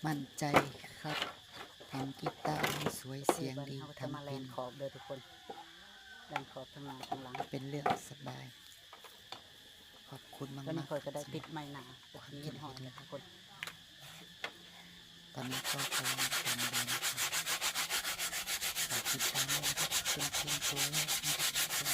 ໝັ້ນໃຈຄັບ ທຳກີຕາໃຫ້ສວຍ ສຽງດີ ເຮົາກໍຈະມາແລ່ນຂອບເດີທຸກຄົນ ແລ່ນຂອບທາງໜ້າທາງຫຼັງ ເປັນເລື່ອງສະບາຍ. ຂອບຄຸນມາກໆ ຕອນນີ້ຂ້ອຍກໍໄດ້ຕິດໄມ້ໜ້າ ຄວາມຄິດເຫັນ ເຮັດຮອດແລ້ວທຸກຄົນ. ຕອນນີ້ກໍກຳລັງທຳຢູ່ນະຄະ ຝາກຕິດຕາມນະຄະ ເປັນພຽງຕົວແລກນະຄະທຸກຄົນ.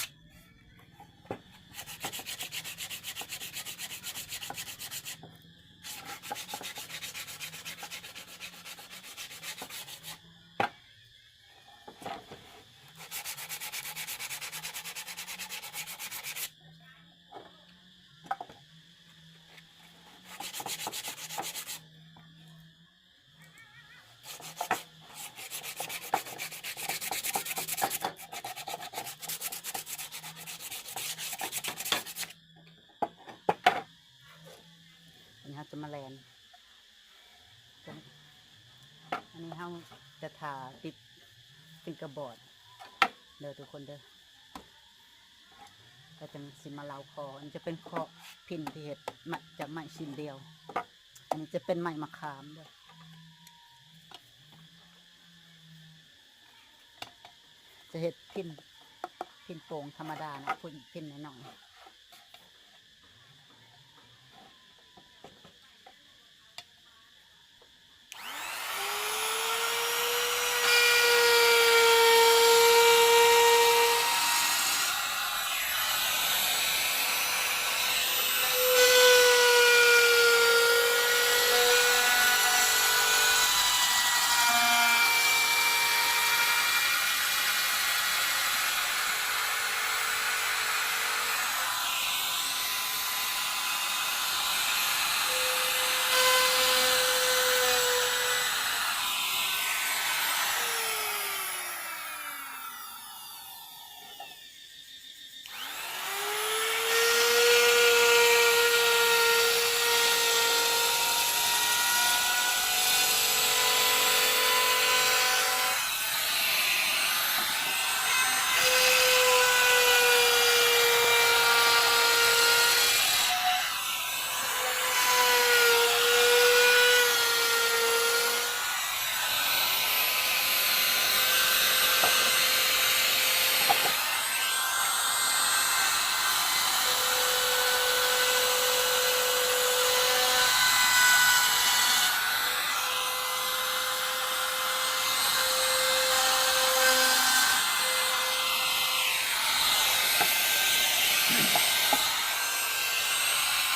ອັນນີ້ເຮົາຈະມາແລ່ນ ອັນນີ້ເຮົາຈະທາຕິດຟິງເກີບອດເດີທຸກຄົນເດີ ແລ້ວຈັ່ງຊິມາເລົາຄໍ. ອັນນີ້ຈະເປັນຄໍພິນທີ່ເຮັດມາຈາກໄມ້ຊິ້ນດຽວ. ອັນນີ້ຈະເປັນໄມ້ມະຂາມເດີ ຈະເຮັດພິນ ພິນໂປ່ງທຳມະດາເນາະ ພິນ ພິນນ້ອຍ